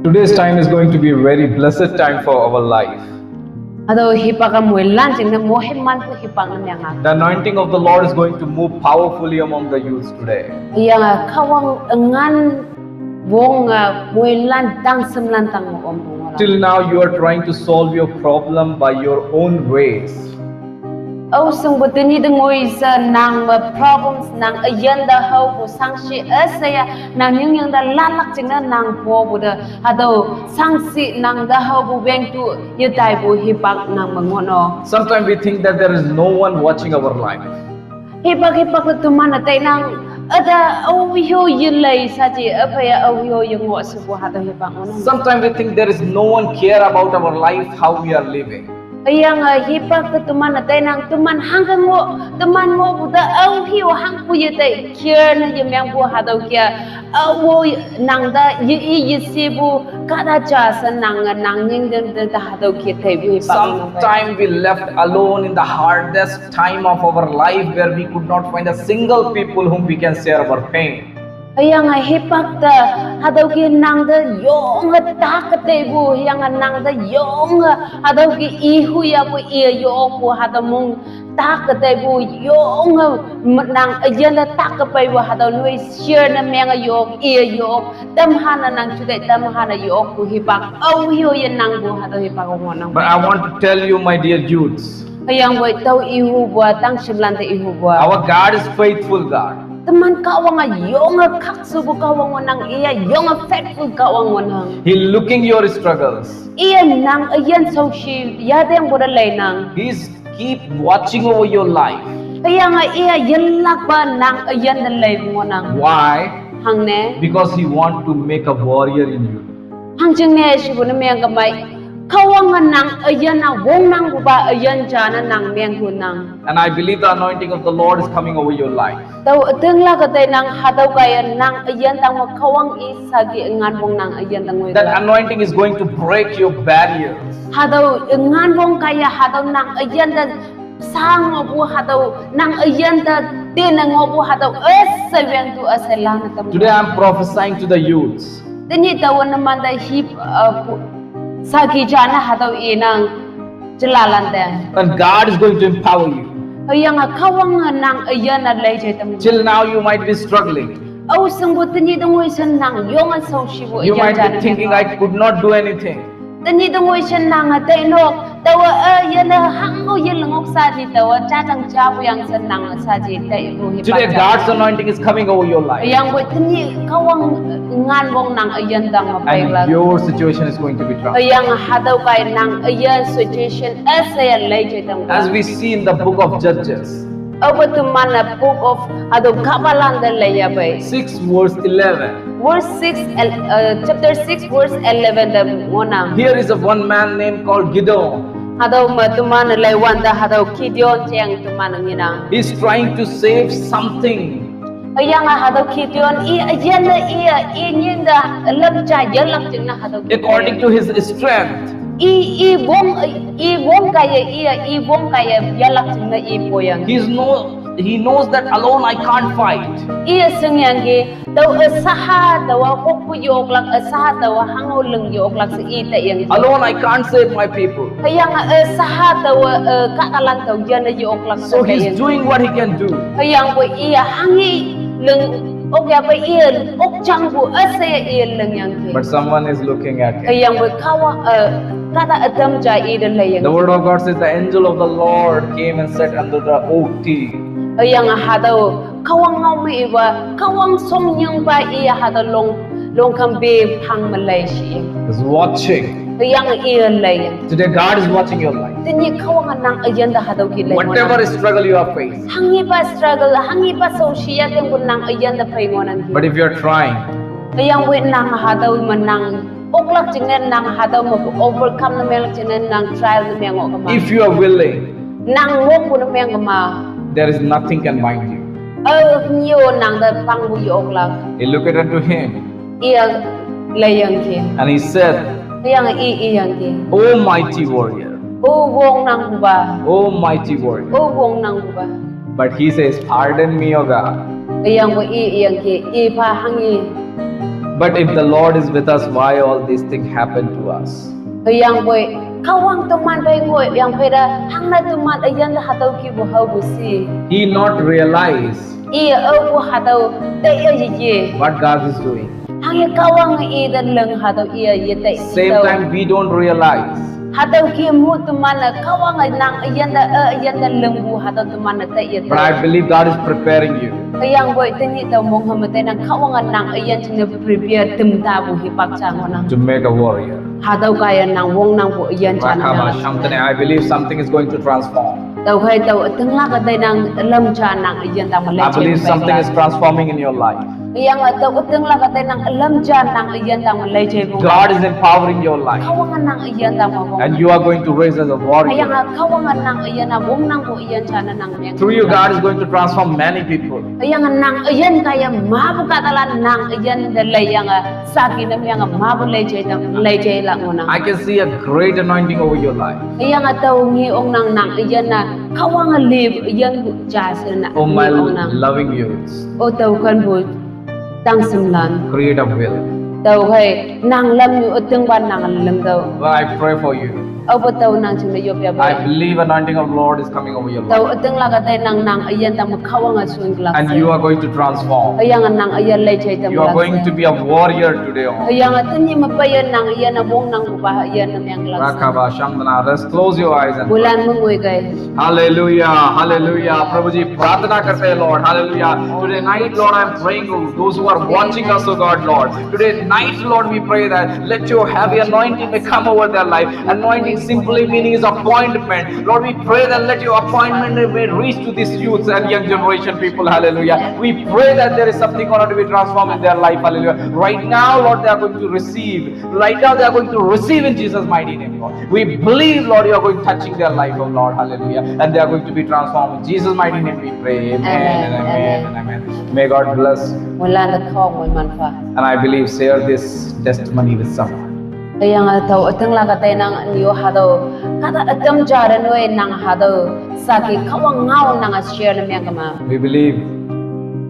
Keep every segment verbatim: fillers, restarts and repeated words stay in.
Today's time is going to be a very blessed time for our life. Ado hipak a moilan jing na mohiman tu hipak na miang a. The anointing of the Lord is going to move powerfully among the youth today. Yang a Kahwang ngan wong a moilan tang semlan tang mo om bung ola. Till now, you are trying to solve your problem by your own ways. Au sung bu tini de ngoi sa nang ma problems nang ayan da hau bu sang shi asa ya nang nying yang da lalak jing na nang po bu da hado sang shi nang da hau bu weng tu ye dai bu hipak nang ma ngono. Sometimes we think that there is no one watching our life. Hipak hipak tu man a tai nang ada au yo ye lai sa ji apa ya au yo ye ngo su bu hado hipak ngono. Sometimes we think there is no one care about our life, how we are living. Yang a hipak tu tu man a tai nang tu man hang ka ngo tu man ngo bu da au hiu hang bu ye tai care na ye miang bu hado kia au wo nang da ye i ye si bu ka da ja sa nang a nang nying den den da hado kia tai bu hipak nang pai. Sometimes we left alone in the hardest time of our life where we could not find a single people whom we can share our pain. Yang a hipak ta hado ki nang da yong a tak ka tai bu yang a nang da yong a hado ki i hu ya bu i a yok bu hado mung tak ka tai bu yong a nang ayan da tak ka pai bu hado nui share na miang a yok i a yok tam hana nang chu dai tam hana yok bu hipak au hiu ye nang bu hado hipak ngo nang. But I want to tell you, my dear youths, Yang bu tau i hu bu tang shimlan te i hu bu. Our God is faithful God. Teman Kahwang a yong a khak su bu Kahwang wa nang iya yong a faithful Kahwang wa nang. He looking your struggles. Iya nang ayan sau shi ya deng bu da lai nang. He's keep watching over your life. Yang a iya yalak ba nang ayan da lai bu nang. Why? Hang ne. Because he want to make a warrior in you. Hang jing ne shi bu na miang ka mai. Kahwang a nang ayan a wong nang bu ba ayan ja na nang miang hu nang. And I believe the anointing of the Lord is coming over your life. Tau ateng la ka tai nang hatau kaya nang ayan tang ma Kahwang i sagi ngan wong nang ayan tang wei. That anointing is going to break your barriers. Hatau ngan wong kaya hatau nang ayan ta sang bu hatau nang ayan ta te nang bu hatau ese weng tu ese la na tam. Today I'm prophesying to the youths. Tini tau na man da hip sagi jana hatau i nang jelalan te. And God is going to empower you. Yang a Kahwang nang ayan a lai jai tam. Till now you might be struggling. Au sung bu tini dong wei sen nang yong a sau shi bu. You might be thinking, I could not do anything. Tini dong wei sen nang a tai nok tawa a yan a hang bu yan ngok sa ji tawa cha chang cha bu yang sen nang sa ji tai bu hi. Today God's anointing is coming over your life. Yang bu tini Kahwang ngan wong nang ayan dang ma pai la. And your situation is going to be transformed. Yang hatau kai nang ayan situation ese ya lai jai tam. As we see in the book of Judges, Au ba tu man a book of hatau Kabalan da lai ya bai. six verse eleven. Verse six, el- uh, chapter six, verse eleven da ngo nang. Here is a one man name called Gideon. Hatau ma tu man lai wan da hatau Gideon cheng tu man ngi nang. He's trying to save something. Yang a hatau Gideon i ayan da i a i nyin da lam cha yalak jing na hatau. According to his strength, I i wong i wong kaya i a i wong kaya yalak jing na i poyang. he's no, he knows that alone I can't fight. I a sing yang ki tau a saha tau a kok pu yok lak a saha tau a hang o leng yok lak sa i ta yang. Alone I can't save my people. Yang a saha tau a ka ta lang tau yan a yok lak sa. So he's doing what he can do. Yang bu i a hang i leng ok ya ba i a ok chang bu a sa ya i a leng yang ki. But someone is looking at him. Yang bu Kahwang a ka ta a tam ja i da lai yang. The word of God says the angel of the Lord came and sat under the oak tree. Yang a hatau Kahwang ngau mi i ba Kahwang song nyang ba i a hatau long long kam be phang ma lai shi. He's watching. Yang i a lai yang. Today God is watching your life. Tini Kahwang a nang ayan da hatau ki lai. Whatever struggle you are facing, Hang i ba struggle hang i ba sau shi ya teng bu nang ayan da pai ngo nang ki. But if you are trying, Yang bu nang hatau ma nang ok lak jing ne nang hatau ma overcome na miang lak jing ne nang trial na miang ok ma. If you are willing, Nang ngok bu na miang ma. There is nothing can bind you. Au nyo nang da pang bu yok lak. He looked unto him I a lai yang ki. And he said, Yang i i yang ki. O mighty warrior, O wong nang bu ba. O mighty warrior. O wong nang bu ba. But he says, pardon me, O God. Yang bu i i yang ki i pa hang i. But if the Lord is with us, why all these things happen to us? Hüyangpoi, Kahwang teman phei ngoi, yangphei te, hangne teman üyin te hatüo kihpu haopu shi. He not realize I aopu hatüo taiye yeye. What God is doing. Hangye Kahwange i te ling hatüo iye yetei. Same time, we don't realize. Hatüo kihpu teman-e Kahwange nang üyin te, eh, üyin te lingpu hatüo teman-e taiye. But I believe God is preparing you. Hüyangpoi tenyih tao mong hame teinang Kahwange nang üyin jingne prepare tamtapu hipak ja ngohnang. To make a warrior. Hatüo kaiye nang wongnangpu üyin ja nang. Rakaba shamtene, I believe something is going to transform. Tüokhei tao ütinglak-e teinang ülam ja nang üyin tangme lei jei. I believe something is transforming in your life. Hüyange tao ütinglak-e teinang ülam ja nang üyin tangme lei jeipu. God is empowering your life. Kahwange nang üyin tangme wong. And you are going to raise as a warrior. Hüyange Kahwange nang üyin-a wongnangpu üyin ja ne nang meng. Through you, God is going to transform many people. Hüyange nang üyin kaiye mapu kahtalan nang üyin te leiyange saki ne menge mapu lei jei tang lei jeilak ngohnang. I can see a great anointing over your life. Hüyange tao nge ongnang nang üyin-a Kahwange lipu üyin ja she na. Oh, my loving youths. O tao kenpu tangshimlan. Create a will. Tüokhei nang lamnyu ütingpa nang lingtüoh. Lord, I pray for you. Aope tao nang jingne yop yahpei. I believe anointing of Lord is coming over your life. Tao ütinglak-e teinang nang üyin tangme Kahwange shonlak she. And you are going to transform. Hüyange nang üyin lei jei tam. You are going to be a warrior today. Hüyange tenyih me peiye nang üyin-a wongnangpupa üyin ne menglak she. Rakaba shamtene, let's close your eyes and pray. Moilan me ngoi kei. Hallelujah, hallelujah. प्रभु जी, प्रार्थना करते हैं, Lord. Hallelujah. Today night, Lord, I'm praying, those who are watching us, oh God, Lord. Today night, Lord, we pray that let your heavy anointing may come over their life. Anointing simply meaning is appointment. Lord, we pray that let your appointment may reach to these youths and young generation people. Hallelujah. We pray that there is something going to be transformed in their life. Hallelujah. Right now, Lord, they are going to receive. Right now, they are going to receive in Jesus' mighty name, Lord. We believe, Lord, you are going to touching their life, oh Lord. Hallelujah. And they are going to be transformed. In Jesus' mighty name we pray. Amen and amen and amen. May God bless. Moilan te Kahwang moiman pha. And I believe share this testimony with someone. Hüyange tao ütinglak-e teinang nyo hatüo kahta ütam ja te noi nang hatüo saki Kahwang ngao nange share ne meng kema. We believe.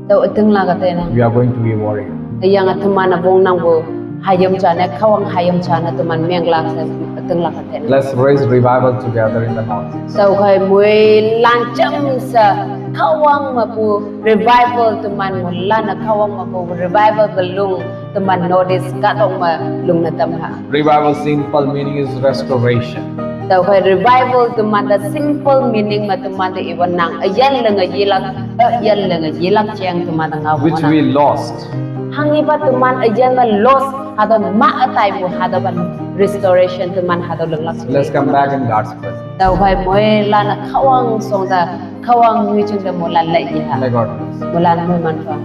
Tao ütinglak-e teinang. We are going to be a warrior. Hüyange teman-e wongnangpu hayim ja ne, Kahwang hayim ja ne teman menglak she ütinglak-e teinang. Let's raise revival together in the Northeast. Tüokhei moilan jamshe Kahwang mepu revival teman moilan-e Kahwang mepu revival belung teman Northeast kahtok me lungne tam ha. Revival simple meaning is restoration. Tüokhei revival teman te simple meaning me teman te iwa nang üyin linge yelak, eh, üyin linge yelak jeng teman te ngao. Which we lost. Hanghipa teman üyin me lost hatüo ma-e taipu hatüopa restoration teman hatüo linglak. Let's come back in God's presence. Tüokhei moilan-e Kahwang shong te, Kahwang nyoijing te moilan lei yeha. May God bless. Moilan moiman pha.